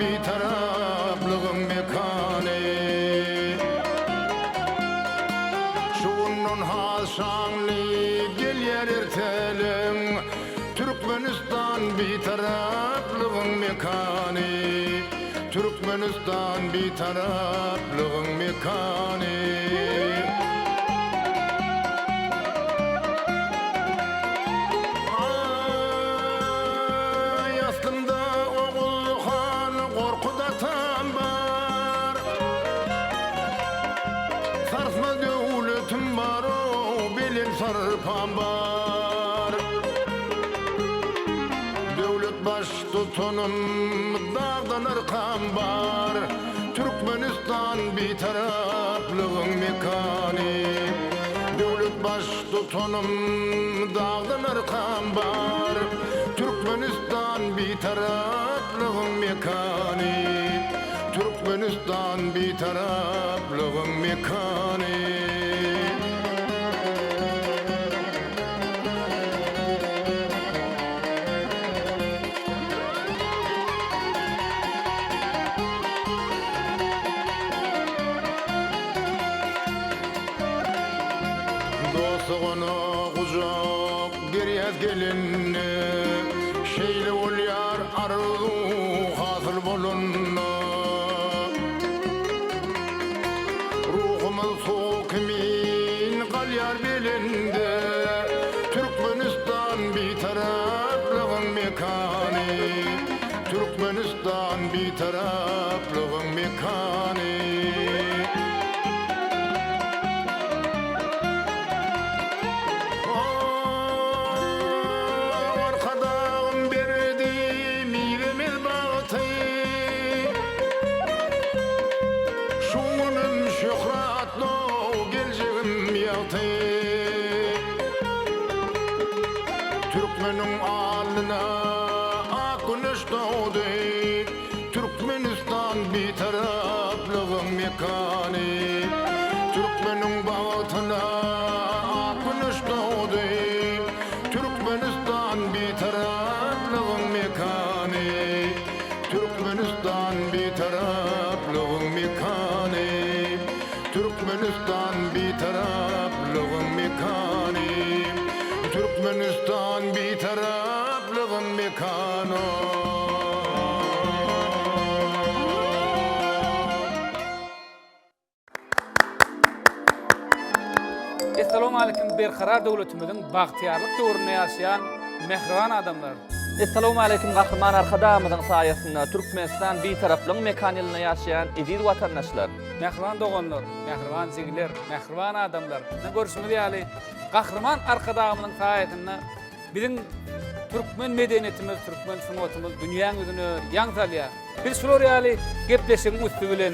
Bitaraplygyň mekany. Şu günden has şanly gelýär erteleň, Türkmenistan Bitaraplygyň mekany. Türkmenistan Bitaraplygyň mekany. Aý, aslynda Oguz han Gorkut atam bar. Sarsmaz döwletim bar-ow, belent sarpam bar. Döwlet baştutanym, dagdan arkam bar. Türkmenistan Bitaraplygyň mekany. Döwlet baştutanym, dagdan arkam bar. Türkmenistan Bitaraplygyň mekany. Türkmenistan Bitaraplygyň mekany. Dost-dogana gujak gerýäs gelende, Şeýle bolýar arzuw hasyl bolanda. Ruhumyz suw kimin galýar belende, Türkmenistan Bitaraplygyň mekany. Türkmenistan Bitaraplygyň mekany. Arkadagym berdi mizemez bagty. Şu günüm şöhratly, geljegim ýagty. Türkmeniň alnyna ak güneş dogdy, Türkmenistan Bitaraplygyň mekany. Türkmeniň bagtyna ak güneş dogdy, Türkmenistan Bitaraplygyň mekany. Türkmenistan Bitaraplygyň mekany. Türkmenistan Bitaraplygyň mekany. Türkmenistan Bitaraplygyň mekany. Essalawmaleýkim Berkarar döwletimiziň bagtyýarlyk döwründe ýaşaýan mähriban adamlar! Essalawmaleýkim Gahryman Arkadagymyzyň saýasynda Türkmenistan Bitaraplygyň mekan ýylynda ýaşaýan eziz watandaşlar! Mähriban doganlar, mähriban jigiler, mähriban adamlar! Ine görşüňiz ýaly Gahryman Arkadagymyzyň saýasynda biziň türkmen medeniýetimiz, türkmen sungatymyz dünýäň ýüzüne ýaň salýar. Biz şular ýaly gepleşigiň üsti bilen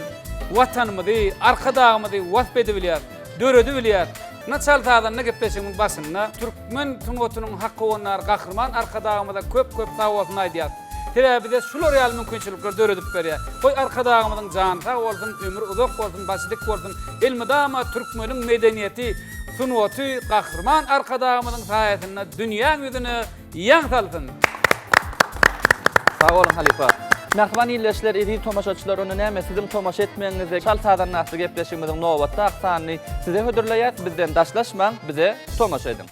Watanymyzy, Arkadagymyzy wasp edibilýäris, döredibilýäris. Ine çal sazanda gepleşigimiň başynda türkmen sungatynyň hak howandary Gahryman Arkadagymyza köp-köp sag bolsun aýdýarys. Sebäbi bize şular ýaly mümkinçilikleri döredip berýär. Goý Arkadagymyzyň jany sag bolsun, ömri uzak bolsun, başy dik bolsun. Elmydama türkmeniň medeniýeti, sungaty Gahryman Arkadagymyzyň saýasynda dünýäň ýüzüne ýaň salsyn! Sag boluň halypa. Mähriban ildeşler, eziz tomaşaçylar, onda näme siziň tomaşa etmegiňizde Çal sazanda atly gepleşigimiziň nobatdaky sanyny size hödürleýäs. Bizden daşlaşmaň, bize tomaşa ediň.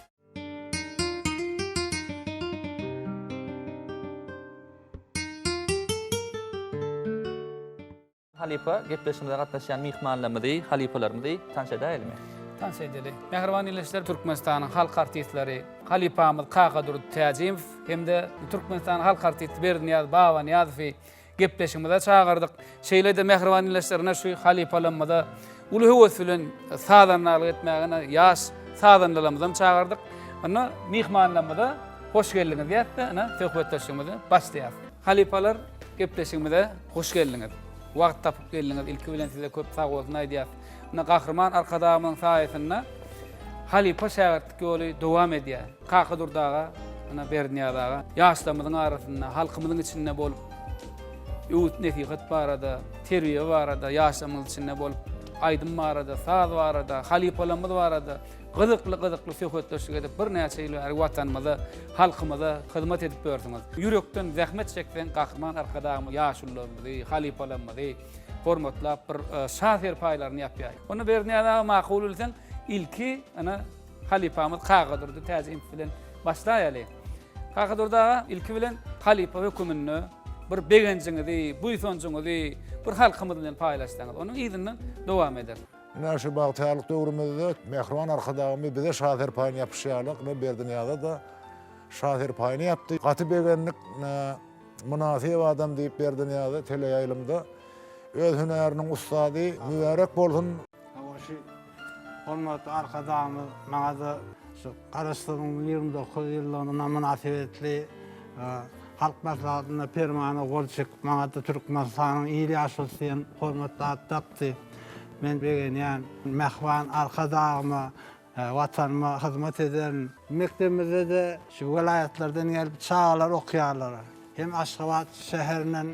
Halypa, gepleşigimize gatnaşýan myhmanlarymyzy, halypalarymyzy tanyş edäýelimi? Tanyş edeli. Mähriban ildeşler, Türkmenistanyň halk artistleri halypamyz Kakadurdy Täjimow hem-de Türkmenistanyň halk artisti Berdinyýaz Babanyýazowy gepleşigimize çagyrdyk. Şeýle-de mähriban ildeşlerine şu halypalarymyza uly höwes bilen sazandarlyk etmäge ýaş sazandalarymyzam çagyrdyk. Onda myhmanlarymyza hoş geldiňiz diýäs-de, ine söhbetdeşligimize başlaýas. Halypalar gepleşigimize hoş geldiňiz. Wagt tapyp geldiňiz. Ilki bilen size köp sag bolsun aýdýas. Ine Gahryman Arkadagymyzyň saýasynda halypa şägirtlik ýoly dowam edýär. Kakadurdy aga, ine Berdinyýaz aga ýaşlarymyzyň arasynda, halkymyzyň içinde bolup öwüt-nesihat barada, terbiýe barada ýaşlarymyzyň içinde bolup. aýdym barada, saz barada, halypalarymyz barada gyzykly-gyzykly söhbetdeşlik edip birnäçe ýyl bäri Watanymyza, halkymyza hyzmat edip ýörsüňiz. Ýürekden zähmet çekseň Gahryman Arkadagymyz ýaşulularymyzy, halypalarymyzy hormatlap bir şa serpaýlaryny ýapýar. Onda Berdinyýaz aga makul bilseň ilki ana halypamyz Kakadurdy Täjimow bilen başlaýaly. Kakadurdy aga ilki bilen halypa höküminde bir begenjiňizi, buýsanjyňyzy bir halkymyz bilen paýlaşsaňyz, onuň yzyndan dowam ederis. Ine şu bagtyýarlyk döwrümizde mähriban Arkadagymyz bize şa serpaýyny ýapyşy ýaly, ine Berdinyýaza-da şa serpaýyny ýapdy. Gaty begendik, ine mynasyp adam diýip Berdinyýaza teleýaýlymda öz hünäriniň ussady mübärek bolsun. Hawa şu hormatly Arkadagymyz maňa-da şu Garaşsyzlygyň 29 ýyllygyna mynasybetli Halk Maslahatynda Permana gol çekip, maňa-da Türkmenistanyň il ýaşulusy diýen hormatly at dakdy. Men begenýän. Mähriban Arkadagyma, Watanyma hyzmat ederin. Mekdebimizde-de şu welaýatlardan gelip çagalar okaýarlar. Hem Aşgabat şäherinden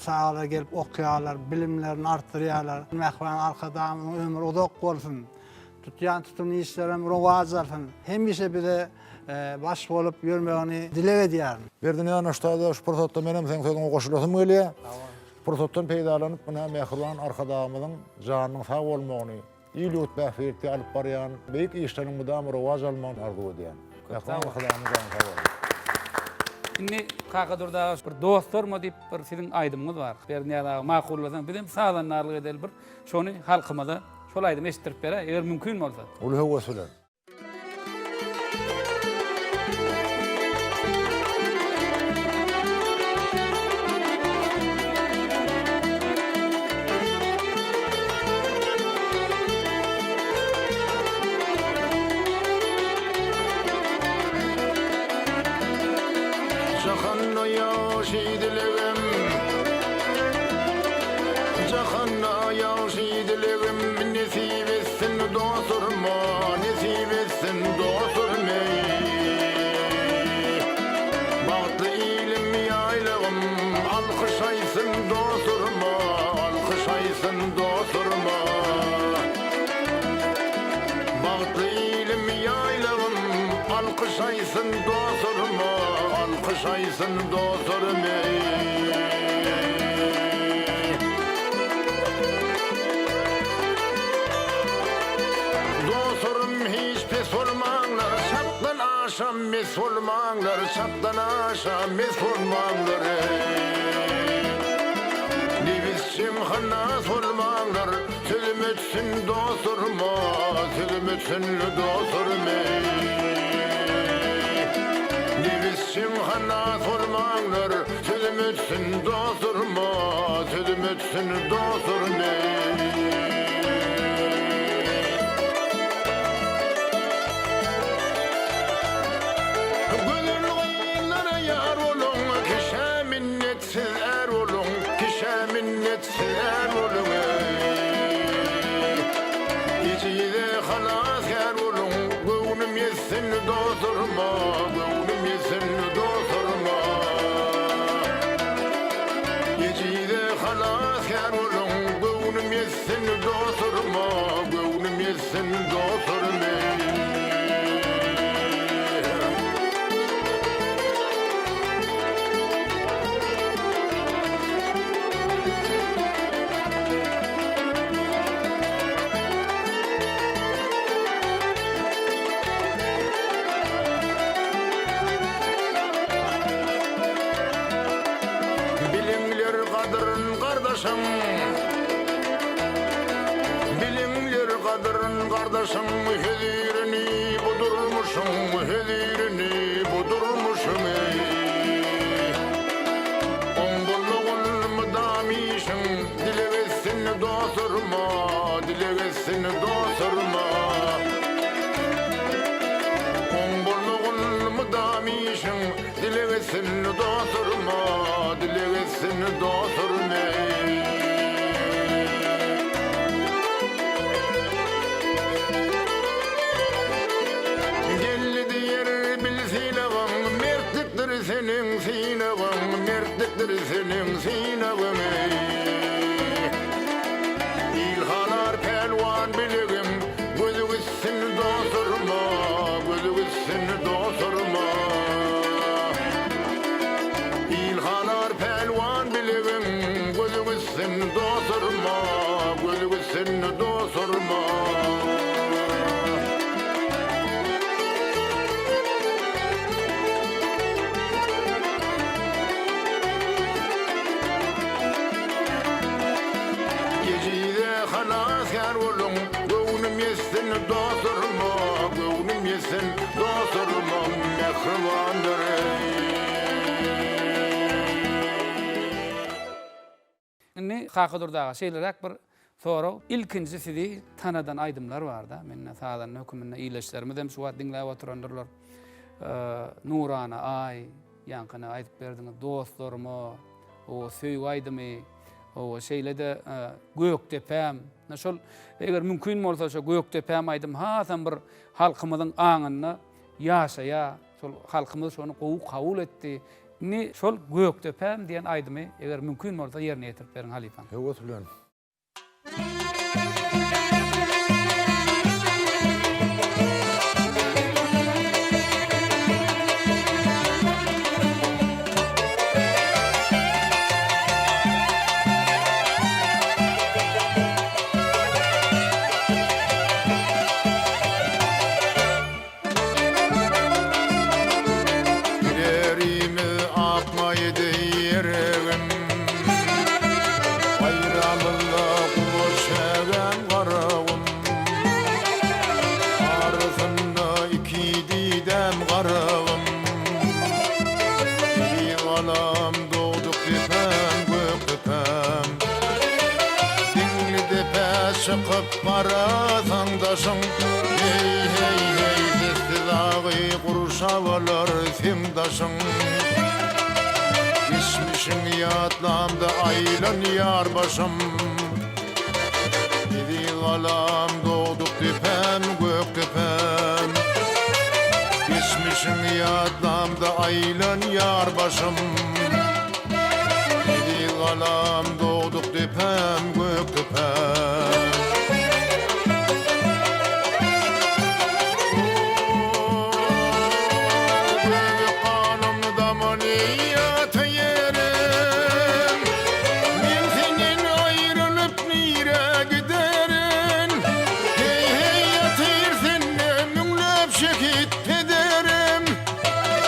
çagalar gelip okaýarlar, bilimlerini artdyrýarlar. Mähriban Arkadagymyzyň ömri uzak bolsun! Tutýan tutumly işlerem rowaç alsyn! Hemişe bize baş bolup ýörmegini dileg edýärin. Berdinyýaz Nurştada şu pursatda menem seň sözüňe goşulasym gelýär. Pursatdan peýdalanyp, muna mähriban Arkadagymyzyň janynyň sag bolmagyny, il-ýurt bähbitli alyp barýan beýik işleriniň mydama rowaç almagyny arzuw edýän. Mähriban Arkadagymyz jany sag bolsun. Indi Kakadurdy aga bir dostlarma diýip bir siziň aýdymyňyz bar. Berdinyýaz aga makullasaň bizem sazandarlyk edeli bir şony halkymyza şol aýdymy eşitdirip beräý eger mümkin bolsa. Uly höwes bilen. Jahanda ýagşy dilegim Jahanda ýagşy dilegim Nesip etsin dostlaryma Nesip etsin dostlarym eý Bagtly ilim ýaýlagym Alkyş aýtsyn dostlaryma Alkyş aýtsyn dostlaryma Bagtly ilim ýaýlagym Alkyş aýtsyn dostlaryma Alkyş aýtsyn dostlarym eý. Dostlarym hiç pes bolmaňlar Çakdan aşa mes bolmaňlar Çakdan aşa mes bolmaňlar eý. Nebisjeň hanas bolmaňlar Sözüm ötsün dostlaryma Sözüm ötsün dostlarym eý. Nebisjeň hanas bolmaňlar Sözüm ötsün dostlaryma Sözüm ötsün dostlarym eý. Gözel gyzlara ýar boluň, Kişä minnetsiz är boluň, Kişä minnetsiz är boluň eý. Ejize halasgär boluň, Göwnüm ýetsin dostlaryma, Göwnüm ýetsin dostlaryma. Ejize halasgär boluň, Göwnüm ýetsin dostlaryma, Göwnüm ýetsin dostlarym eý. Biliňler gadyryn gardaşyň Biliňler gadyryn gardaşyň Hözirini bu durmuşyň Hözirini bu durmuşyň eý Oň bolmagyl mydam işiň Dileg etsin dostlaryma Dileg etsin dostlaryma Oň bolmagyl mydam işiň Dileg etsin dostlaryma Dileg etsin dostlarym eý. Geldi diýer bil sylagyň Mertlikdir seniň synagyň Mertlikdir seniň synagyň eý. Il. ýetsin dostlaryma. Ejize halasgär boluň, göwnüm ýetsin dostlaryma, göwnüm ýetsin dostlaryma, mähribandyr eý. Indi Kakadurdy aga şeýleräk bir sorag, ilkinji sizi tanadan aýdymlar barda, mende sazanda höküminde ildeşlerimiz hem şu wagt diňläp oturandyrlar. Nurana aý, ýaňkyny aýdyp berdiňiz, dostlaryma, o söýgi aýdymy, o şeýle-de Gökdepäm. Şol eger mümkin bolsa şo Gökdepäm aýdym hasam bir halkymyzyň aňynda ýaşaýar. Şol halkymyz şony gowy kabul etdi. Indi şol Gökdepäm diýen aýdymy eger mümkin bolsa ýerine ýetirip beriň halypam. Höwes bilen. Ilerimiz akmaýdy ýeregim. Gaýramyzda guba çägäm Garagum. Arasynda iki didäm Garagum. Eziz galam dogduk depäm gök depäm. Diňli depä çykyp garasaň daşyň, Heý, heý, heý, sessiz agy gurşap alar seň daşyň. Geçmişiň ýatlamda aýlanýar başym. Eziz galam dogduk depäm, gök depäm. Geçmişiň ýatlamda aýlanýar başym. Eziz galam dogduk depäm gök depäm. Göbek ganym daman eý ata ýerim. Men senden aýrylyp nirä giderin. Heý heý ýatyr sende müňläp şehit pederim.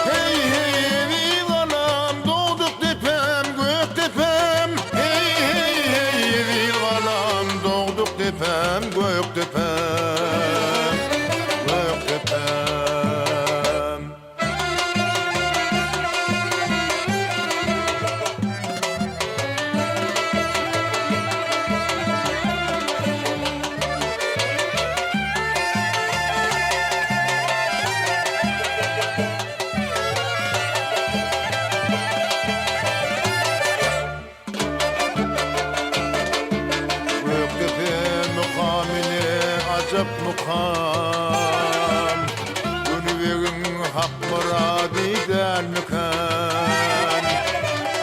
Heý, heý, eziz galam, dogduk depäm, gök depäm. Heý, heý, heý, eziz galam, dogduk depäm, gök depäm, gök depäm. Gökdepe mukamy ne ajap mukam, Gönübegiň hak myrady dälmikän?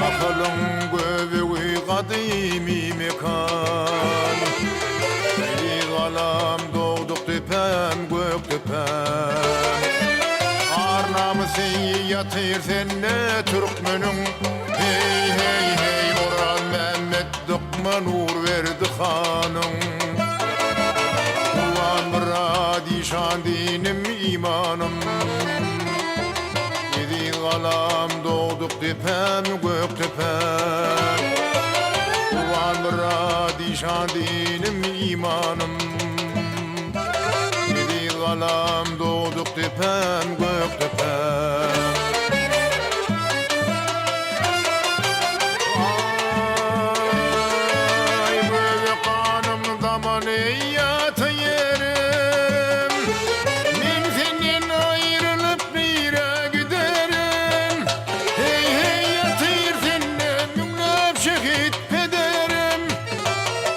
Ahalyň göbegi gadymy mekan. Eziz galam dogduk depäm gök depäm. Ar-namysy ýatyr sende türkmeniň. Heý, heý, heý, Orazmämmet Dykma Nurberdi hanyň. Gurbanmyrat işan dinim imanym. Eziz galam dogduk depäm gök depäm. Gurbanmyrat işan dinim imanym. Eziz galam dogduk depäm gök depäm. Aý gözi ganym daman eý ata ýerim. Men senden aýrylyp nirä giderin. Heý heý ýatyr sende müňläp şehit pederim.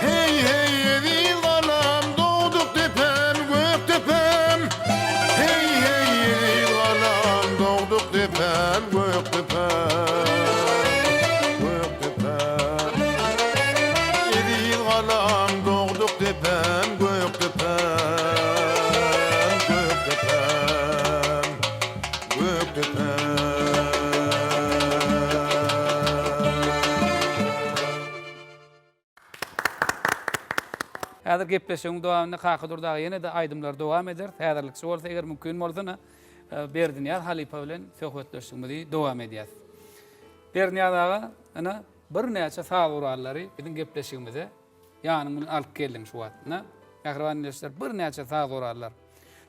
Heý heý eziz galam dogduk depäm gök depäm. Heý heý eziz galam dogduk depäm gök depäm. Gök depäm. Eziz galam dogduk depäm. Häzir gepleşigiň dowamynda Kakadurdy aga ýene-de aýdymlary dowam ederis. Häzirlikçe bolsa eger mümkin bolsa Berdinyýaz halypa bilen söhbetdeşligimizi dowam edýäs. Berdinyýaz aga, ine birnäçe saz gurallary biziň gepleşigimize ýanyň bilen alyp geldiň şu wagt. Ine, mähriban ildeşler, birnäçe saz gurallar.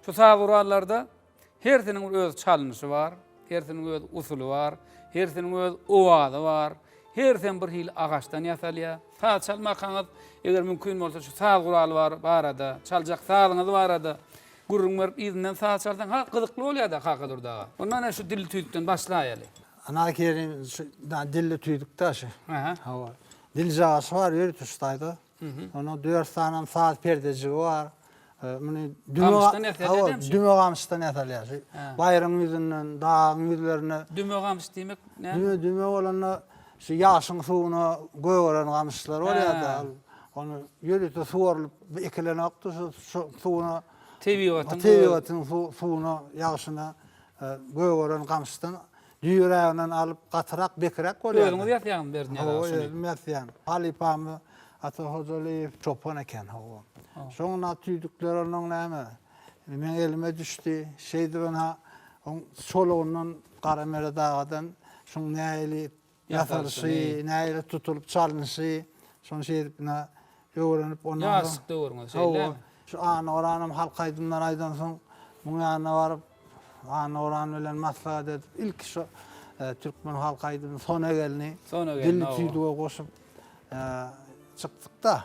Şu saz gurallarda Hersiniň bir öz çalnyşy bar, hersiniň öz usuly bar, hersiniň öz owazy bar, hersem bir hili agaçdan ýasalýar. Saz çalmakaňyz, eger mümkin bolsa şu saz guraly bar barada, çaljak sazyňyz barada gürrüň berip yzyndan saz çalsaň has gyzykly bolýar-da Kakadurdy aga. Onda ine şu dilli tüýdükden başlaýaly. Ana Kerim şu dilli tüýdük-dä şu. Hawa. Diljagaşy bar ýörite şu taýda. Onuň dört sanam saz perdejigi bar. Muny düme Gamyşdan ýasalýar dämi şu? Düme gamyşdan ýasalýar. Şu baýryň ýüzünden, dagyň ýüzlerine. Düme gamyş diýmek näme? Düme düme bolanda şu ýagşyň suwuna gögeren gamyşlar bolýar-da. Ony ýörite suwarylyp ekilenokdy şu suwuna. Tebigatyň Tebigatyň suwuna, ýagşyna gögeren gamyşdan Düýräginden alyp gatyrak, bekiräk bolýar. Özüňiz ýasýaňyzmy Berdinyýaz aga şuny? Hawa, özüm ýasýan. Halypamyz Ata Hojalyýew çopan eken, hawa. Şoň na tüýdükleri onuň näme, meň elime düşdi. Şeýdibem-ha oň çolugyndan Gara Meret agadan şuň nähili ýasalyşy, nähili tutulyp çalnyşy, şony şeýdip ine öwrenip ondan soň. Ýaşlyk döwrüňiz şeýle dälmi? Şu Annaoranam halk aýdymlary aýdansoň, muň ýanyna baryp, Annaoran bilen maslahat edip, ilki şu türkmen halk aýdymyny Sona gelni dilli tüýdüge goşup çykdyk-da.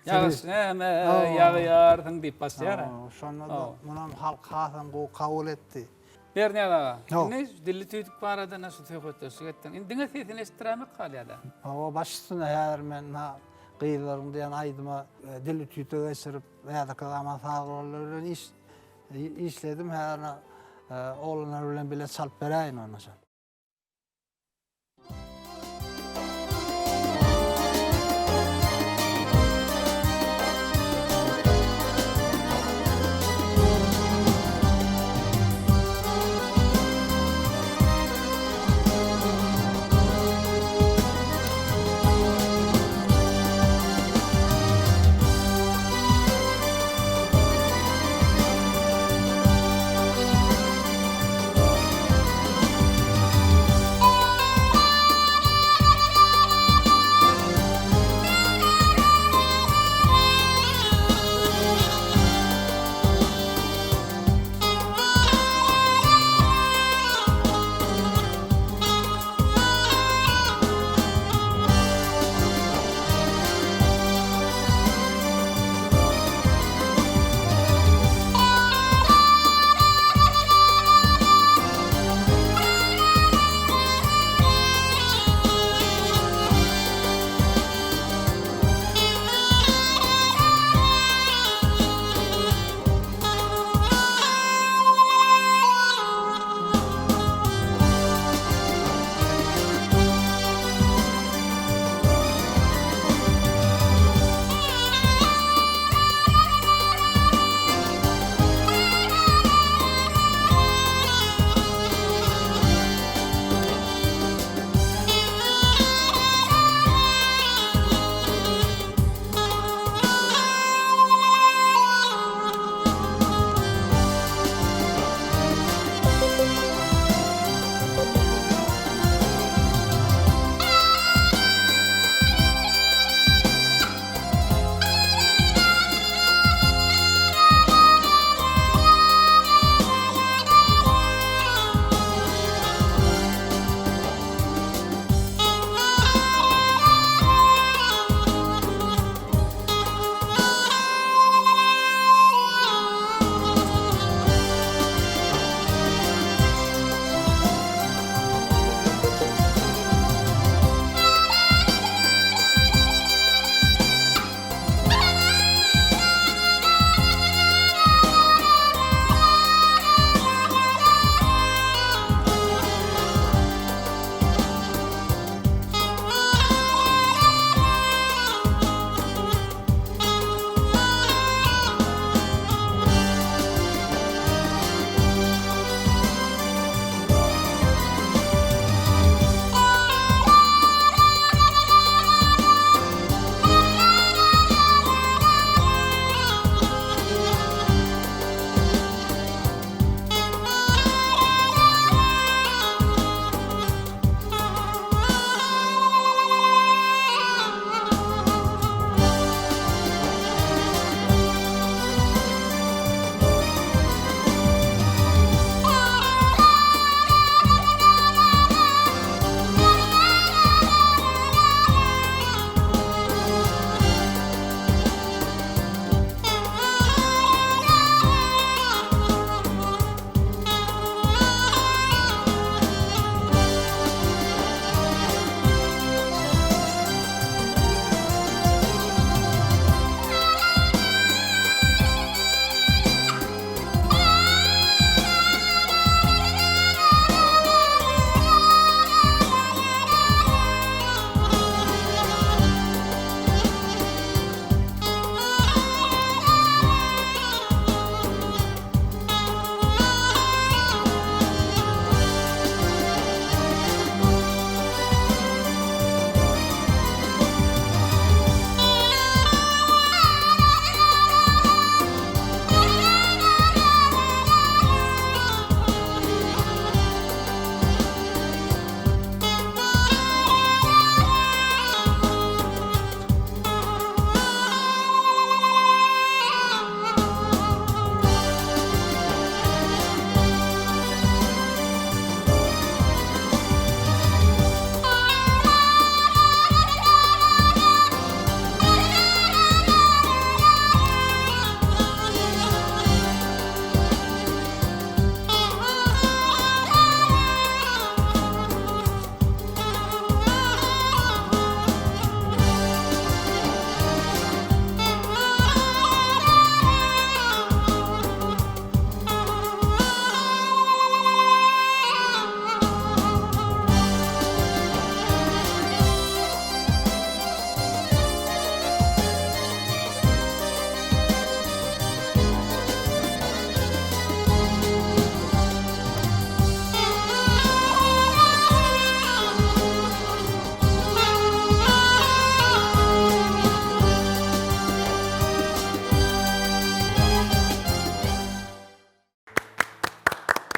Ýagyş näme ýagýarsyň diýip başlaýar. Şonda-da munam halk hasam gowy kabul etdi. Berdinyýaz aga, indi dilli tüýdük barada ine şu söhbetdeşlik etdiň. Indi diňe sesini eşitdiräýmek galýar-da. Hawa, baş üstüne häzir men Gyzlaryň diýen aýdyma dilli tüýdük geçirip, häzirki zaman saz gurallary bilen iş işledim. Häzir oglanlar bilen bile çalyp beräýin onda şol.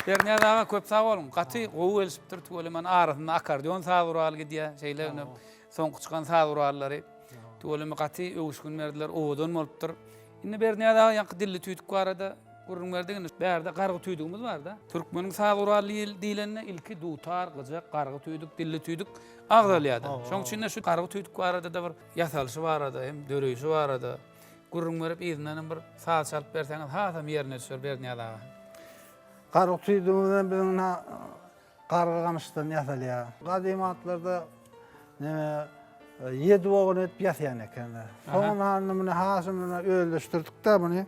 Berniýaz aga köp sag boluň. Gaty gowy gelişipdir tüweleme arasynda akkordeon saz guraly gidýär. Şeýle ine soňky çykan saz gurallary. Tüweleme gaty öwüşgin berdiler, owadan bolupdyr. Indi Berniýaz aga ýaňky dilli tüýdük barada gürrüň berdik. Indi bärde gargy tüýdügimiz bar-da. Türkmeniň saz guraly diýlende ilki dutar, gyjak, gargy tüýdük, dilli tüýdük agzalýar-da. Şonuň üçin-de şu gargy tüýdük barada-da bir ýasalyşy barada hem döreýşi barada gürrüň berip yzyndan hem bir saz çalyp berseňiz hasam ýerine düşer Berdinyýaz aga. Gargy tüýdügimiz hem biziň ynha gargy gamyşdan ýasalýar. Gadym wagtlarda neme ýedi bogun edip ýasaýan ekenler. Soňundan indi muny hasam muny özleşdirdik-de muny.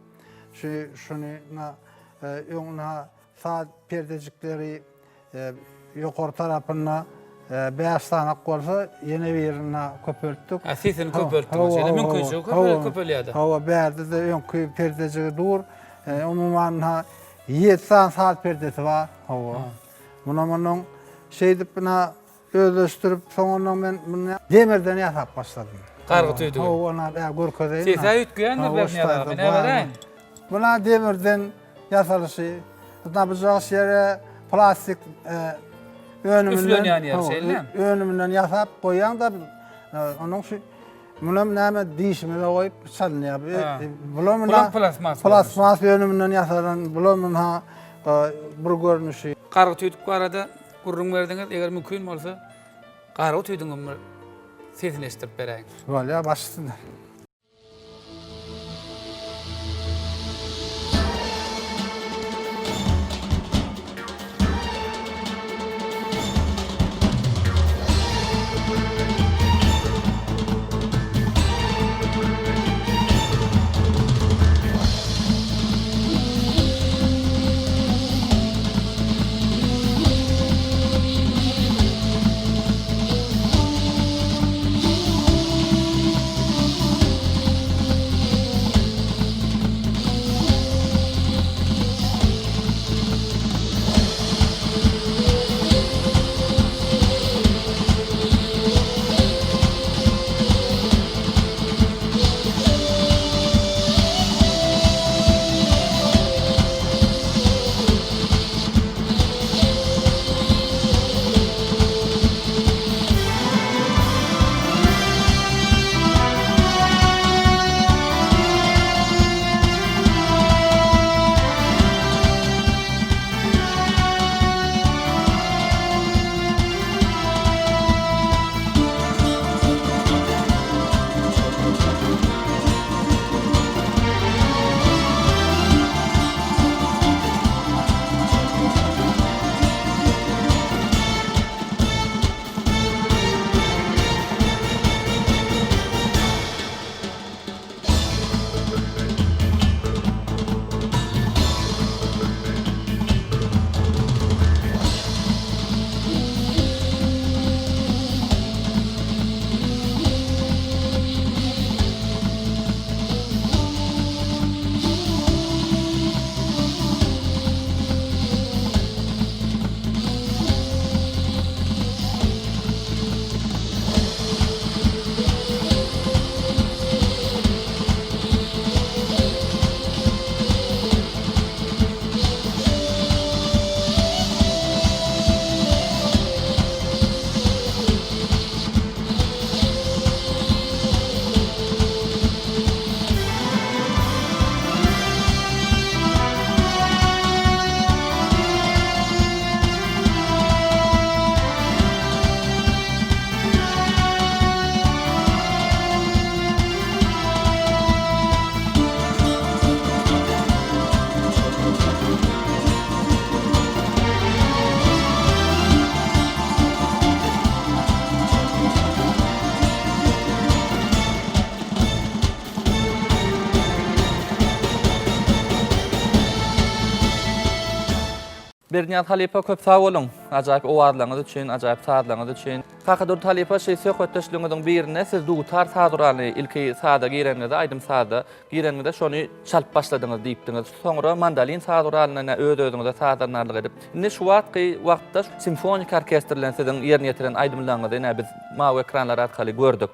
Şu şuny ynha öň ynha saz perdejikleri Ýokary tarapynda bäş sanak bolsa, ýene birini köpeltdik. Ha, sesini köpeltdiňiz. Şeýle mümkinçiligi köpelýär-de. Hawa, bärde-de öňki perdejigi dur. Umuman, ha, ýedi sany saz perdesi bar. Hawa. Munam onuň şeýdip, ynha, özleşdirip, soňundan men muny demirden ýasap başladym. Gargy tüýdügi. Hawa, ynha, görkezeýin. Sesi-ä üýtgeýändir, Berdinyýaz aga, men-ä beräýin. Buna demirden ýasalyşy, nabjaz ýere plastik önüminden Üflenýän ýeri şeýle. Önüminden ýasap goýýaň-da, onuň şu munam näme dişimize goýup çalynýar. Bulam muna plastmas. Plastmas önüminden ýasalan, bulam muna bir görnüşi. Gargy tüýdük barada gürrüň berdiňiz, eger mümkin bolsa gargy tüýdügiň bir sesini eşitdirip beräýiň. Bolýar, baş üstüne. Berdinyýaz halypa köp sag boluň. Ajaýyp owazlaryňyz üçin, ajaýyp sazlaryňyz üçin. Kakadurdy halypa şeý söhbetdeşligiňiziň birinde siz dutar saz guralyny ilki saza gireniňizde aýdym saza gireniňizde şony çalyp başladyňyz diýipdiňiz. Soňra mandolin saz guralyna ine öz-özüňize sazandarlyk edip. Indi şu wagtky wagtda simfoniki orkestr bilen siziň ýerine ýetiren aýdymlaryňyzy ine biz mawy ekranlar arkaly gördük.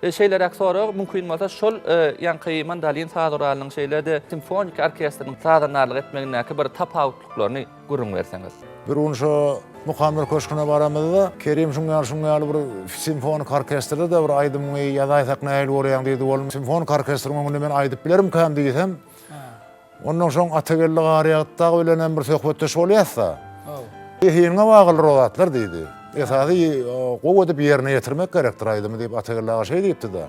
Şeýleräk sorag, mümkin bolsa şol ýaňky mandolin saz guralynyň şeýle-de simfoniki orkestriniň sazandarlyk etmegindäki bir tapawutlyklaryny gürrüň berseňiz. Bir gün şo Mukamlar köşgüne baramyzda, Kerim şuň ýaly şuň ýaly bir simfoniki orkestrde-de bir aýdymyňy ýazaýsak nähili bolýaň diýdi. Ol simfoniki orkestriň öňünde men aýdyp bilerimkäm diýsem, Ondan soň Atageldi Garýagdy dagy bilen hem bir söhbetdeş bolýas-da. Zehiniňe baglydyr o zatlar diýdi. Esasy gowy edip ýerine ýetirmek gerekdir aýdymy diýip Atageldi aga şeý diýipdi-de.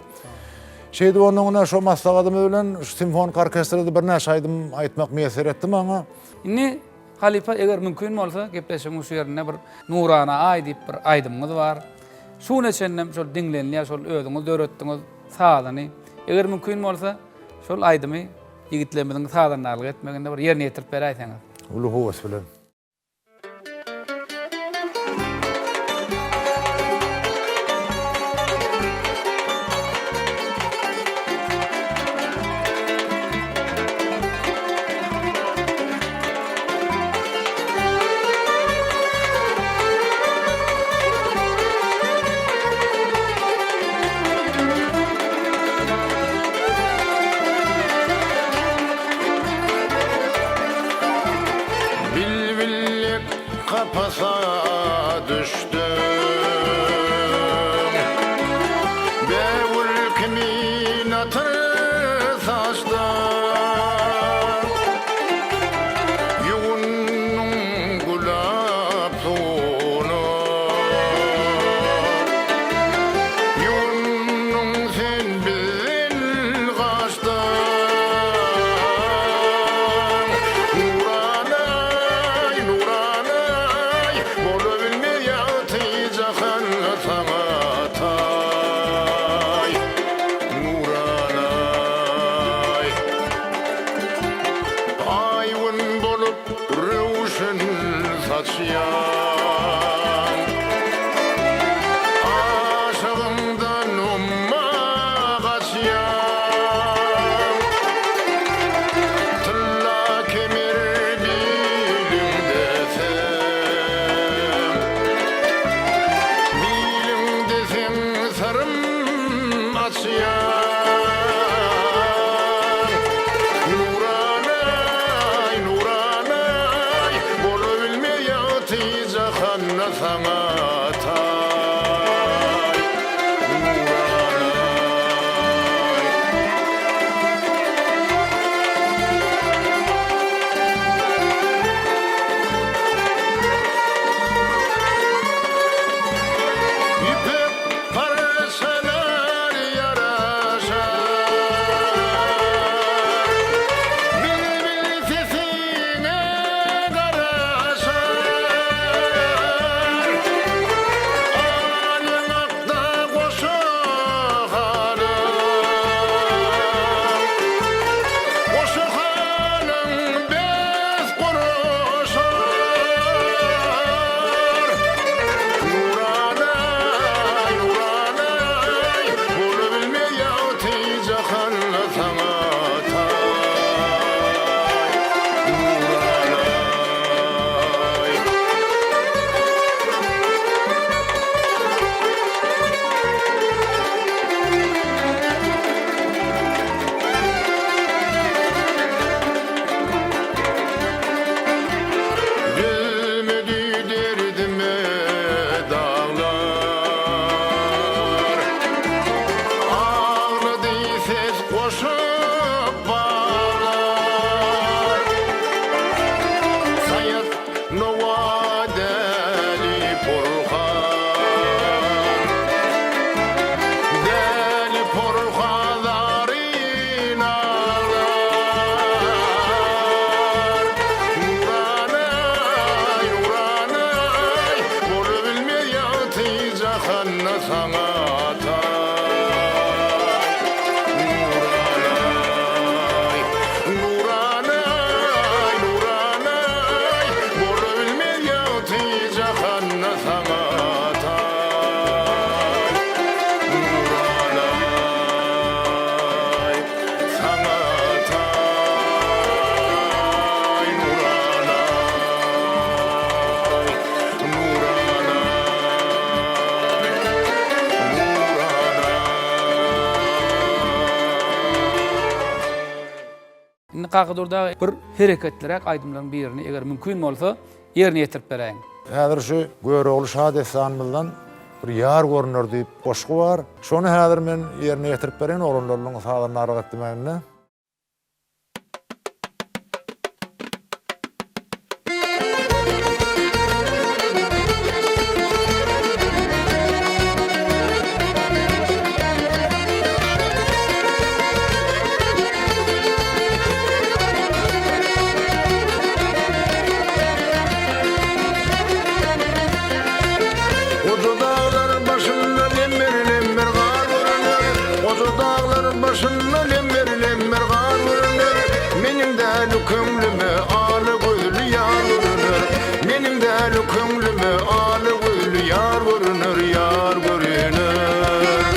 Şeýdip ondan ine şo maslahatymyz bilen şu simfoniki orkestrde birnäçe aýdym aýtmak miýesser etdi maňa. Indi halypa eger mümkin bolsa gepleşigiň şu ýerinde bir Nurana aý diýip bir aýdymyňyz bar. Şu güne çenlem şol diňlenilýär şol özüňiz döretdiňiz sazyny. Eger mümkin bolsa şol aýdymy Ýigitlerimiziň sazandarlyk etmeginde bir ýerine ýetirip beräýseňiz. Uly höwes bilen. Bilbillik kapasa düşdüm Bägül kimin atyr saçdym Ýuwundyň gülap suwuna Ýuwundyň sen bizden gaçdyň Nuranaý, Nuranaý, Bolabilmez ýagty jahan saňa taý Nuranaý. Aý-gün bolup röwşen saçýaň. Aşygyňdan umma gaçýaň. Tylla kemer biliňde sen. Biliňde seň syrym açýaň. Nuranaý, Nuranaý, Bolabilmez ýagty jahanda saňa taý. Nuranaý. Ýüpek parçalar ýaraşar. Bilbil sesiňe garaşar. Al ýaňakda goşa halyň. Goşa halyň bes guraşar. Nuranaý, Nuranaý, Bolabilmez ýagty jahan saňa taý. Nuranaý. Dözmedi derdime daglar, Aglady ses goşup baglar. Saýat Nowa däli porhan, Däli porhan zaryn aglar. Nuranaý, Nuranaý, Bolabilmez ýagty jahanda saňa taý. Nuranaý. Indi Kakadurdy aga bir hereketliräk aýdymlaryň birini eger mümkin bolsa ýerine ýetirip beräýiň. Häzir şu Görogly şa dessanymyzdan bir Ýar görüner diýip goşgy bar. Şony häzir men ýerine ýetirip bereýin oglanlarynyň sazandarlyk etmeginde. Goja daglar başynda lemmer-lemmer gar görüner, Goja daglar başynda lemmer-lemmer gar görüner, Meniň däli köňlüme ala gözli ýar görüner, Meniň däli köňlüme ala gözli ýar görüner, Ýar görüner.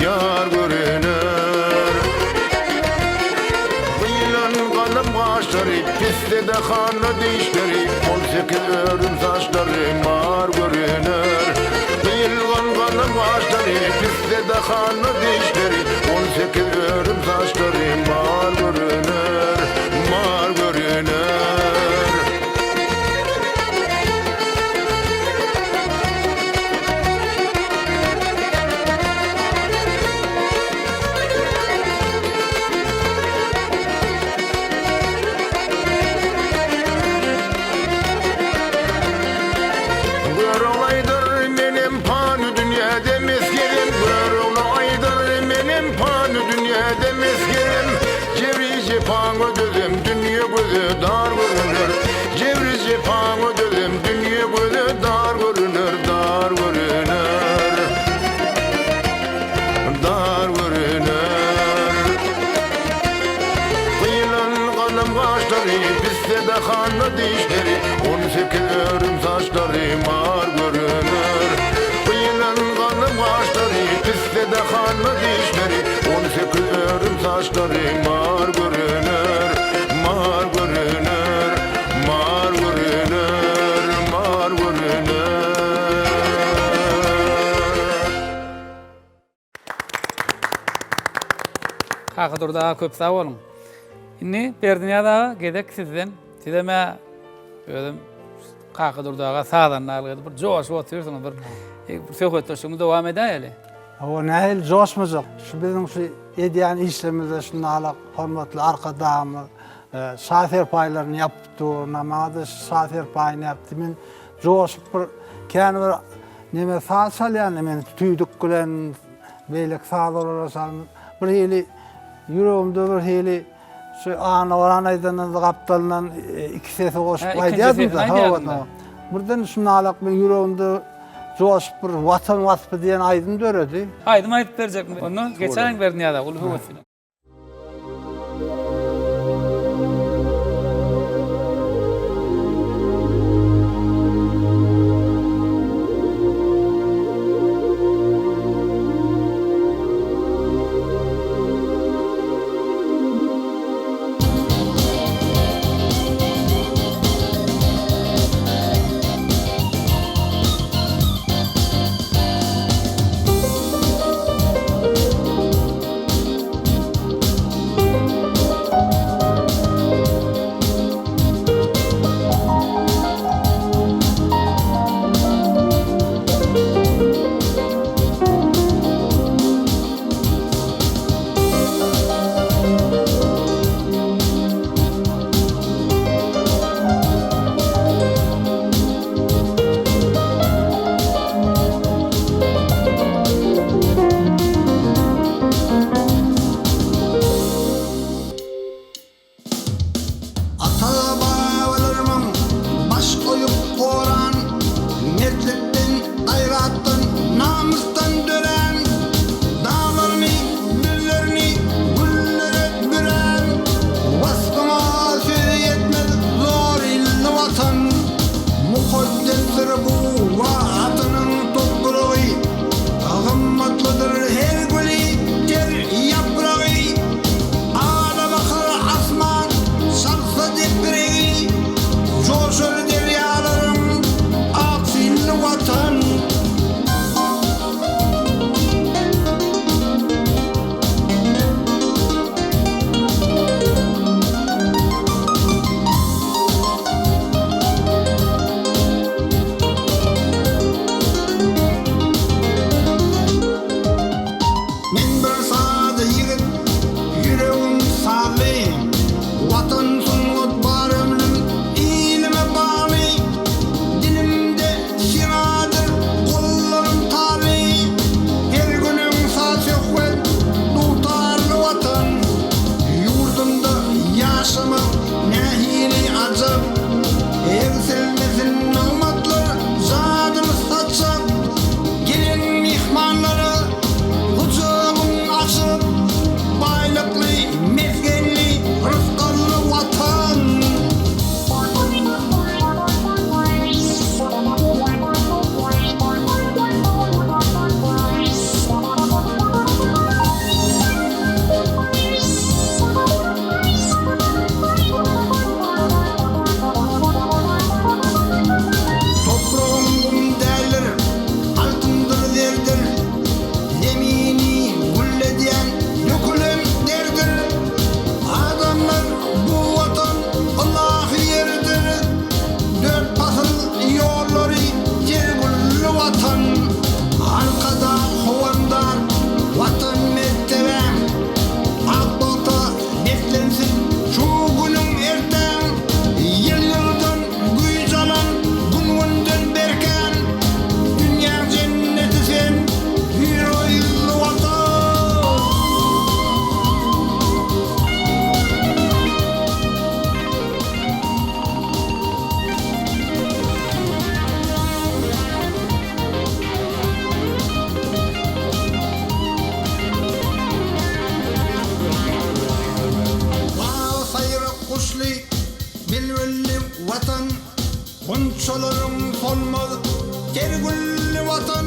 Ýar görüner. Gyýylan galam gaşlary, pisse-de hana dişleri, 18 örüm saçlary mar görüner. Gyýylgan galam gaşlary, pisse-de hana dişleri, 18 örüm saçlary mar görüner, mar görüner. Görogly aýdar menem pany dünýäde mesgenim Görogly aýdar menem pany dünýäde mesgenim Jebri jepaňa dözem dünýe göze dar görüner Jebri jepaňa dözem dünýe göze dar görüner Dar görüner Dar görüner Gyýylan galam gaşlary Pisse-de hana dişleri 18 örüm saçlary Mar görüner Gyýylan galam gaşlary Pisse-de hana dişleri 18 örüm saçlary Mar görüner Mar görüner Mar görüner Mar görüner. Kakadurdy aga köp sag boluň. Indi Berdinyýaz aga gezek sizden. Sizem-ä özüm Kakadurdy aga sazandarlyk edip bir joşup otyrsyňyz. Bir e, söhbetdeşligimizi dowam edäýeli. Hawa, nähili joşmajak. Şu biziň şu edýän işlerimizde şunalak hormatly Arkadagymyz e, şa serpaýlaryny ýapyp dur. Maňa-da şa serpaýyny ýapdy. Men joşup bir kän bir Neme saz çalýan men tüýdük bilen beýleki saz olara çalyn. Bir hili ýüregimde bir hili şu Annaoran aýdandan gapdalyndan e, iki sesi goşup aýdýardym. Birden şunalak men ýüregimde joşup bir Watan waspy diýen aýdym döredi. Aýdym aýdyp berjekmi? Onda geçäýiň Berdinyýaz aga uly höwes bilen. Watan, Gunçalaryň solmaz ter gülli Watan,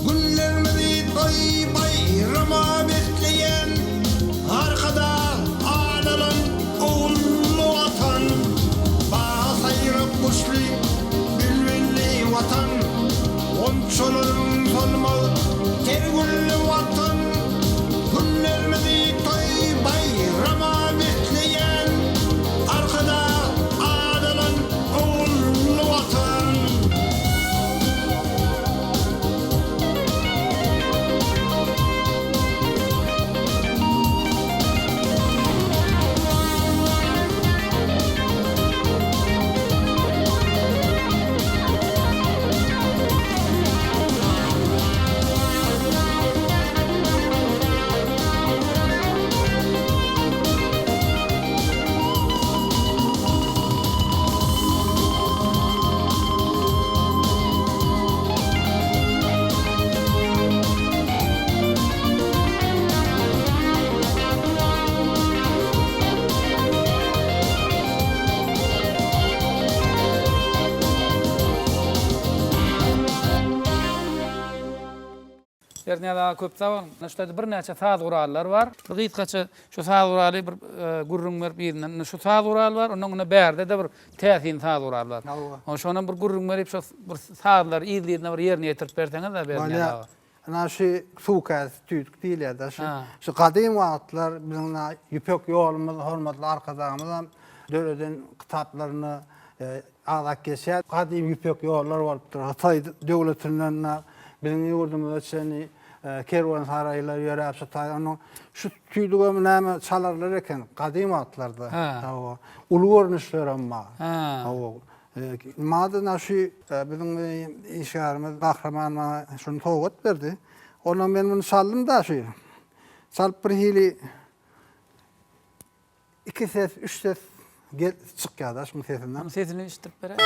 Günlerimizi toý baýrama besleýän Arkadag adalan ogully Watan, Bagy saýrak guşly, bilbilli Watan, Gunçalaryň solmaz ter gülli Watan, Günlerimizi toý baýrama besleýän Arkadag adalan ogully Watan. Berdinyýaz aga köp sag boluň. Şu taýda birnäçe saz gurallar bar. Bir gysgaça şu saz guraly bir gürrüň berip yzyndan indi şu saz gural bar, ondan indi bärde-de bir täsin saz gural bar. Hawa. Şonam bir gürrüň berip şu bir sazlary yzly-yzyna bir ýerine ýetirip berseňiz-ä Berdinyýaz aga. Ynha şu suw käsesi tüýdük diýilýär-de şu. Şu gadym wagtlar biziň ynha Ýüpek ýolumyz hormatly Arkadagymyzam döreden kitaplarynda agzap geçýär. Gadym ýüpek ýollar bolupdyr. Hytaý döwletinden biziň ýurdumyza çenli kerwensaraýlar ýöräp şu taý. Onuň şu tüýdügem näme çalarlar eken gadym wagtlarda. Hawa. Uly görnüşlerem bar. Hawa. Madyna şu biziň işgärimiz Gahryman maňa şuny sowgat berdi. Ondan men muny çaldym-da şu. Çalyp bir hili Iki ses, üç ses gel çykýar-da şuň sesinden. Onuň sesini eşitdirip beräý.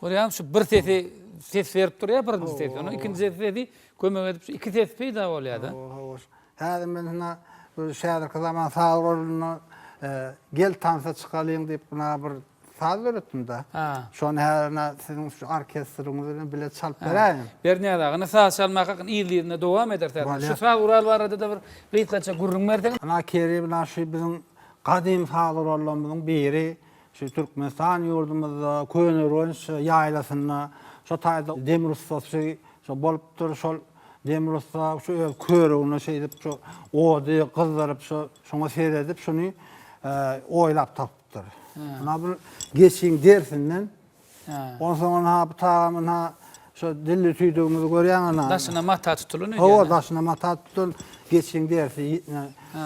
Görýäňmi şu bir sesi ses berip durýar birinji sesi. Onuň ikinji sesi kömek edip şu iki ses peýda bolýar-da. Hawa, hawa. Häzir men hina bu häzirki zaman saz guralynda Gel tansa çykalyň diýip buna bir saz döretdim-de. Şony häzir ina siziň şu orkestriňiz bilen bile çalyp beräýiň. Berdinyýaz aga, indi saz çalmak hakynda yzly-yzyna dowam ederis häzir. Şu saz gural barada-da bir gysgaça gürrüň berseň. Ina Kerim ina şu biziň gadym saz gurallarymyzyň biri. Şu Türkmenistan ýurdumyzda Köneürgenç ýaýlasynda şo taýda demir ussasy şo bolupdyr. Şol demir ussa şu öz körügine şeýdip şu ody gyzdyryp şo şoňa seredip şuny oýlap tapypdyr. Ynha bu geçiň derisinden Onsoň ynha bu tagam ynha şo dilli tüýdügimizi görýäň ynha. Daşyna mata tutulan öýdýän. Hawa, daşyna mata tutulan geçiň derisi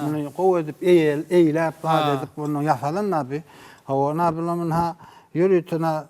muny gowy edip eýläp zat edip ondan ýasalan da bi. Hawa, ynha bulam ynha ýörite ynha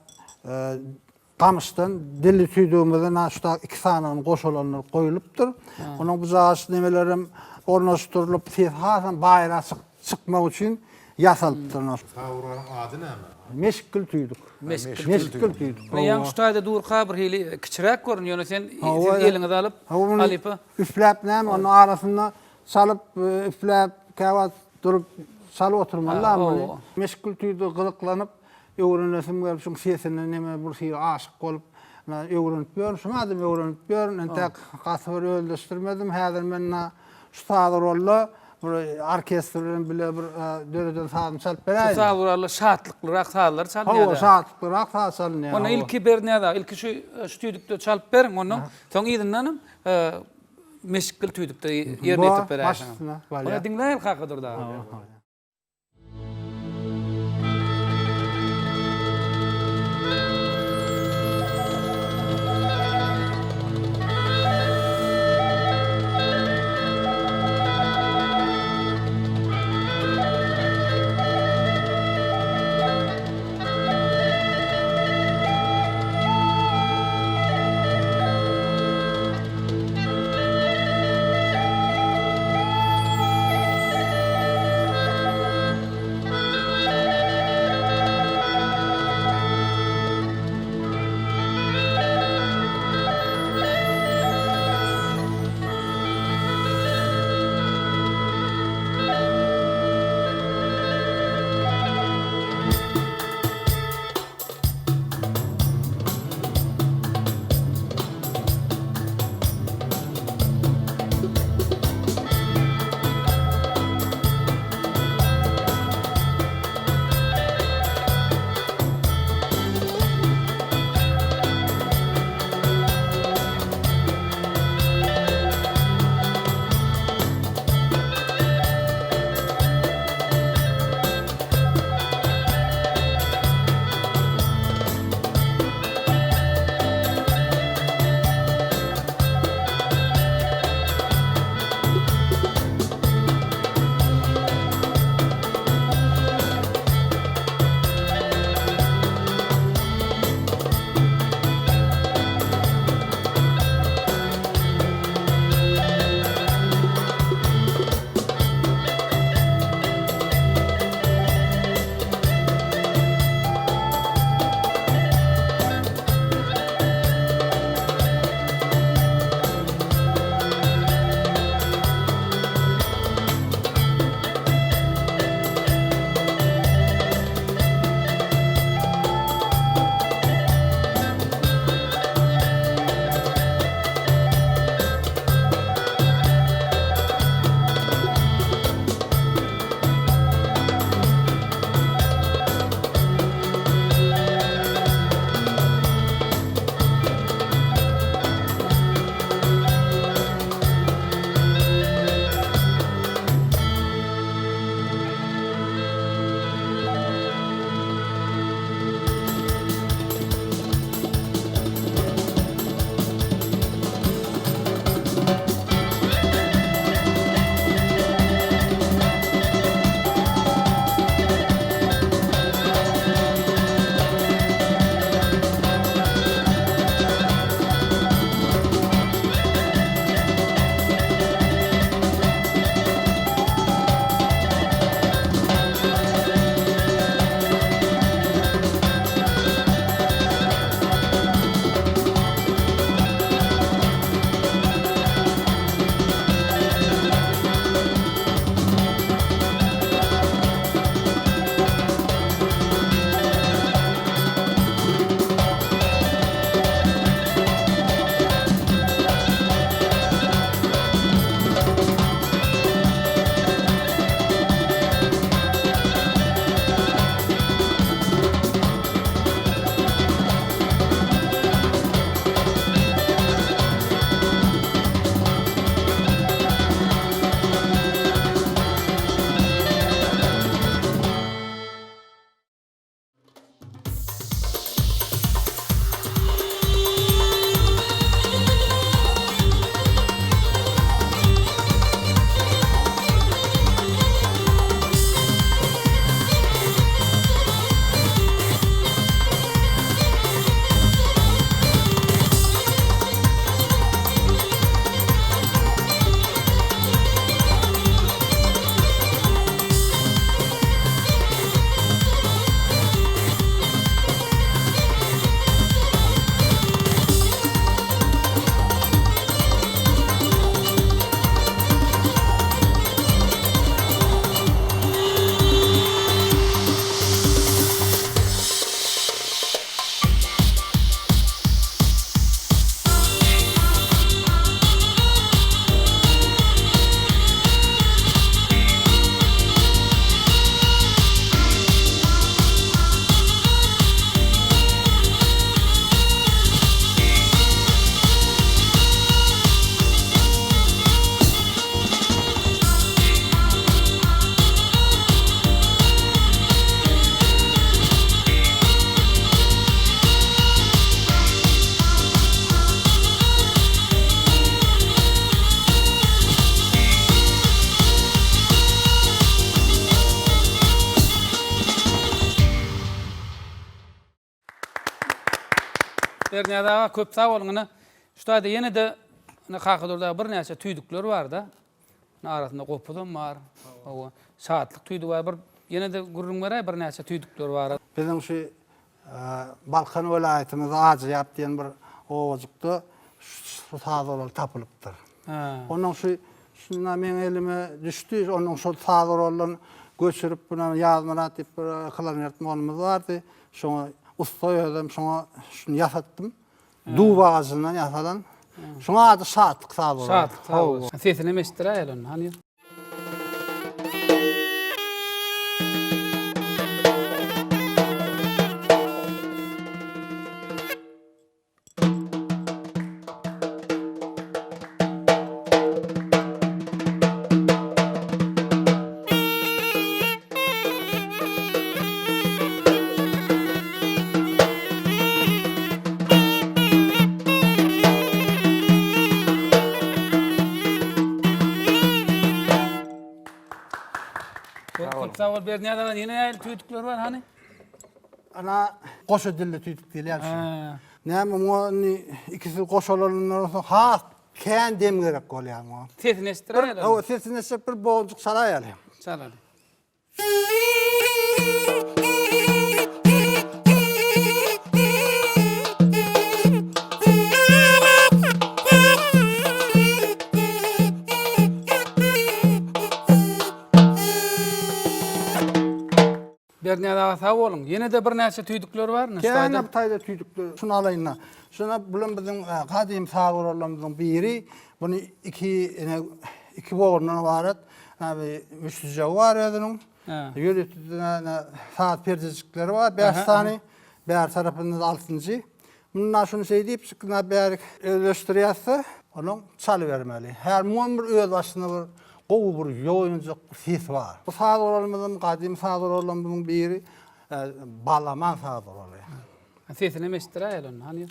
gamyşdan dilli tüýdügimizi ynha şu tak iki sanygyny goşalandyryp goýlupdyr. Onuň bujagaç nemelerem ornaşdyrylyp ses hasam baýrak çykmak üçin ýasalypdyr. Sawuranyň ady näme? Meşikgül tüýdük. Meşikgül tüýdük. Ýaňy şu taýda durka bir hili kiçiräk görünýär, ýöne sen siz eliňize alyp halypa. Üfläp näme onuň arasynda çalyp üfläp käwagt durup çalyp oturmaly-da muny. Meşikgül tüýdügi gyzyklanyp öwrenesim gelip şuň sesine neme bir hili aşyk bolup öwrenip ýörün. Şuň adam öwrenip ýörün. Entäk gaty bir özleşdirmedim. Häzir men Şu saz guralda bir orkestr bilen bile bir döreden sazyny çalyp beräýiň. Şu saz guralda şatlyklyrak sazlar çalynýar. Hawa, şatlyklyrak saz çalynýar. Onda ilki Berdinyýaz aga, ilki şu şu tüýdükde çalyp beriň, ondan soň yzyndanam meşikgil tüýdükde ýerine ýetirip beräýseňiz. Baş üstüne, bolýar. Onda diňläýeli Kakadurdy aga. Berdinyýaz aga köp sag boluň ine şu taýda ýene-de ine Kakadurdy aga birnäçe tüýdükler barda. Ine arasynda gopuzam bar. Hawa. Şatlyk tüýdügi bar. Bir ýene-de gürrüň beräý birnäçe tüýdükler bar. Biziň şu Balkan welaýatymyzda Ajyýap diýen bir obajykda şu saz guraly tapylypdyr. Onuň şu şunda meň elime düşdi. Onuň şol saz guraldan göçürip buna Ýazmyrat diýip bir klarnet mugallymymyz bardy. Şoňa ussa özem şoňa şuny ýasatdym. Dub agajyndan ýasalan. Şuň ady Şatlyk saz guraly. Şatlyk saz guraly. Sesinem eşitdiräýeli onda. Hany. Köp sag bol Berdinyýaz aga, ýene nähili tüýdükler bar hany? Ana goşa dilli tüýdük diýilýär şu. Näme muňa indi ikisi goşalanyndan soň has kän dem gerek bolýar muňa. Sesini eşitdiräýeli. Hawa, sesini eşitjek bir bogjuk çalaýaly. Çalaly. Berdinyýaz aga sag boluň. Ýene-de birnäçe tüýdükler bar. Kän bir taýda tüýdükler. Şuny alaýyn-da. Şuna bulam biziň gadymy saz gurallarymyzyň biri. Buny iki ine iki bogundan ybarat. Ine müşdüjegi bar özüniň. Ýörite saz perdejikleri bar, bäş sany. Bäri tarapynda-da altynjy. Munda şuny şeý diýip çykyna bärik özleşdirýäs-de, onuň çalybermeli. Her muňam bir özbaşyna bir gowy bir ýoýunjak bir sesi bar. Bu saz guralymyzyň gadymy saz gurallarymyzyň biri balaman saz guraly. Sesinem eşitdiräýeli onda, hany.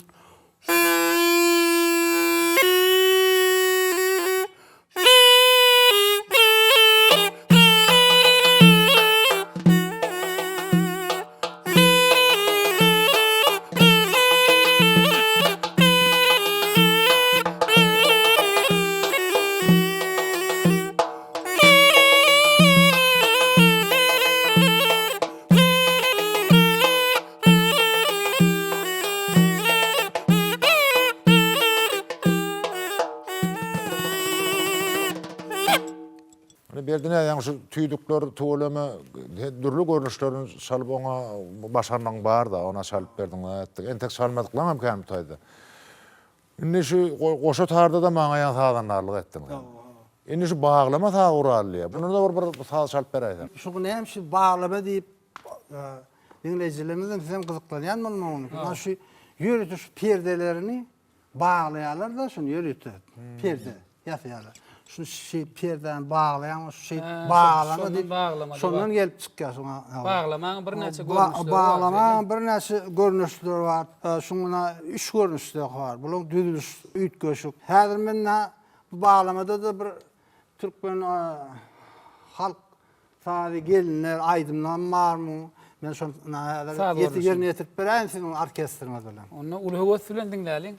Indi Berdi näýaň şu tüýdükler tüweleme dürli görnüşlerini çalyp oňa başarnygyň bar-da, ona çalyp berdiň etdik. Entek çalmadyklaň hem kän bu taýda. Indi şu goşa tarda-da maňa ýaň sazandarlyk etdiň sen. Indi şu baglama saz guraly diýýär. Bunda-da bir bir saz çalyp beräýseň. Şu näme şu baglama diýip diňleýjilerimizem sizem gyzyklanýan bolmagyň. Muna şu ýörite şu perdelerini baglaýarlar-da şuny ýörite perde ýasaýarlar. Şuny şeýdip perdäni baglaýaň, şu şeýdip baglama diýip şondan gelip çykýar şuňa. Baglamaň birnäçe görnüşleri bar. Baglamaň birnäçe görnüşleri bar. Şuňa üç görnüşde bar. Bularyň düzüliş üýtgeşik. Häzir men bu baglamada-da bir türkmen halk sazy gelinler aýdymlam barmy? Men şony häzir ýerine ýetirip beräýin siziň orkestriňiz bilen. Onda uly höwes bilen diňläliň.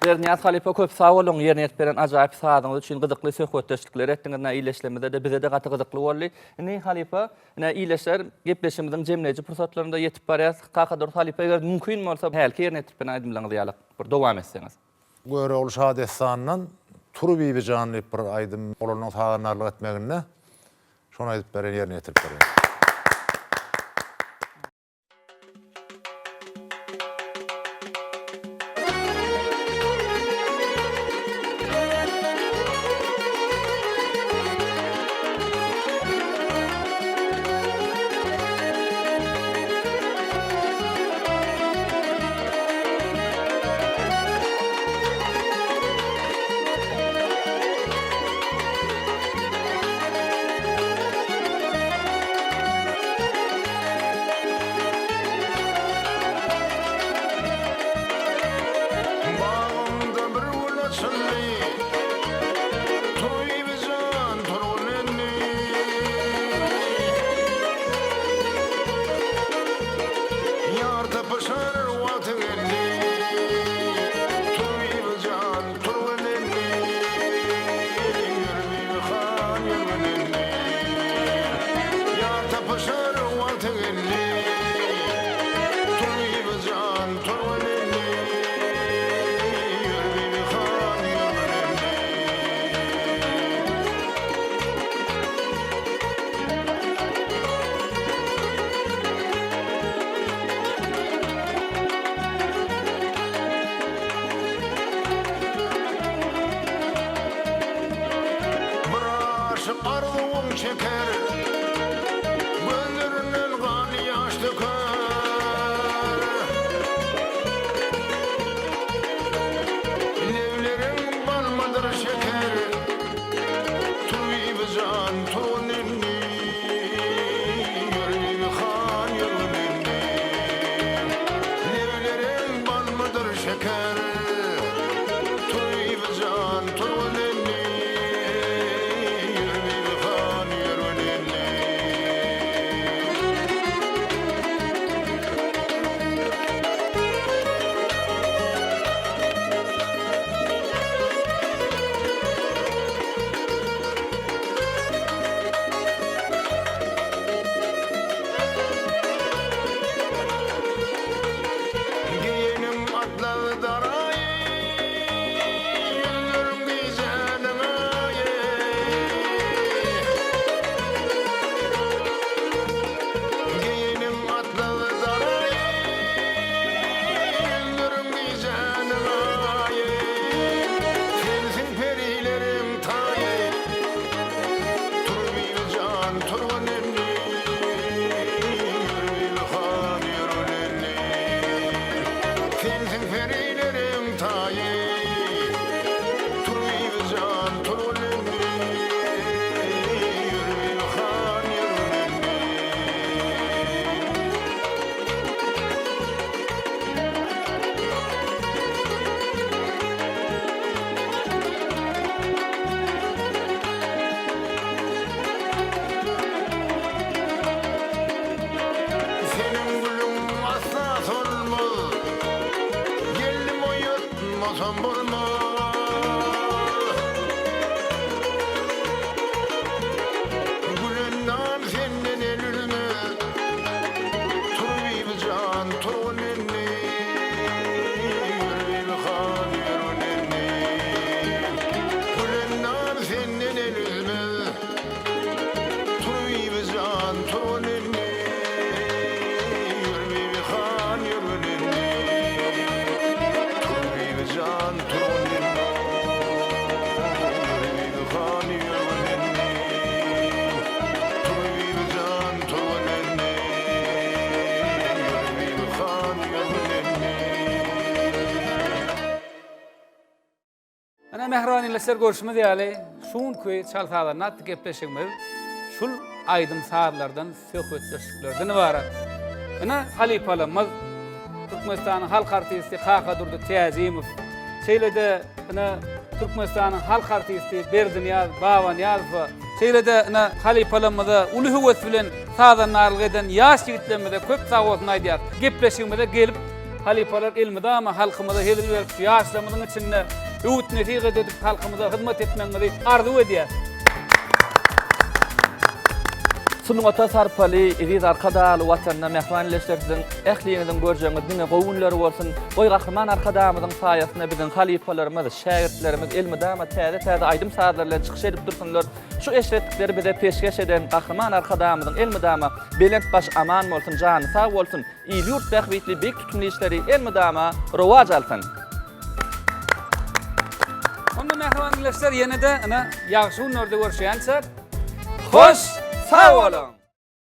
Berdinyýaz halypa köp sag boluň ýerine ýetirip beren ajaýyp sazyňyz üçin gyzykly söhbetdeşlikler etdiňiz ine illeşlemizde-de bize-de gaty gyzykly boldy. Indi halypa ine illeşler gepleşigimiziň jemleýji pursatlarynda ýetip barýas. Kakadurdy halypa eger mümkin bolsa hälki ýerine ýetirip beren aýdymlaryňyz ýaly bir dowam etseňiz. Görogly şadessanyndan Tur Bibijan diýip bir aýdym oglanlaryň sazandarlyk etmeginde şony aýdyp bereýin ýerine ýetirip bereýin. Bagymda bir gül açyldy, Turbibijan turgun indi. Ýar tapyşar wagty geldi, Turbibijan turgun indi. Ýör Bibihan ýörgün indi. Ýar tapyşar wagty geldi, Turbibijan turgun indi. Ýör Bibihan ýörgün indi. Bir aşyk arzuwyn çeker, Gözlerinden gan ýaş döker. Lebleriň balmydyr şeker, Tur Bibijan, tur indi, Ýör Bibihan, ýör indi. Lebleriň balmydyr şeker, Tur Bibijan, tur indi, Ýör Bibihan, ýör indi. Geýenim atlar daraýy, Ýüzlerim gijäniň aýy. Geýenim atlar daraýy, Ýüzlerim gijäniň aýy. Sensiň perileriň taýy, Tur Bibijan, tur indi, Ýör Bibihan, ýör indi. Sensiň perileriň taýy, Tur Bibijan, tur indi, Ýör Bibihan, ýör indi. Seniň gülüň asla solmaz, Gelnim oýatmasam bolmaz. Gülendam senden el üzmez, Tur Bibijan, tur indi, Ýör Bibihan, ýör indi. Gülendam senden el üzmez, Tur Bibijan, tur indi, Ýör Bibihan, ýör indi. Tur Bibijan, tur indi, Ýör Bibihan, ýör indi. Tur Bibijan, tur indi, Ýör Bibihan, ýör indi. Ine mähriban ildeşler görşümiz ýaly şu günki Çal sazanda atly gepleşigimiz şul aýdym-sazlardan, söhbetdeşliklerden ybarat. Ine halypalarymyz Türkmenistanyň halk artisti Kakadurdy Täjimow, şeýle-de ine Türkmenistanyň halk artisti Berdinyýaz Babanyýazowa, şeýle-de ine halypalarymyza uly höwes bilen sazandarlyk eden ýaş ýigitlerimize köp sagbolsun aýdýarys. Gepleşigimize gelip. Halypalar elmydama halkymyza hezil berip, şu ýaşlarymyzyň içinde öwüt-nesihat edip halkymyza hyzmat etmegiňizi arzuw edýäs. Sungata sarpaly, eziz Arkadagly Watanda mähriban ildeşler siziň ähliňiziň görjegiňiz diňe gowy günler bolsun. Goý Gahryman Arkadagymyzyň saýasynda biziň halypalarymyz, şägirtlerimiz elmydama täze-täze aýdym-sazlar bilen çykyş edip dursunlar. Şu eşretlikleri bize peşgeş eden Gahryman Arkadagymyzyň elmydama belent başy aman bolsun, jany sag bolsun, il-ýurt bähbitli beýik tutumly işleri elmydama rowaç alsyn! Onda mähriban ildeşler ýene-de ine ýagşy günlerde görüşýänçäk, hoş sag boluň!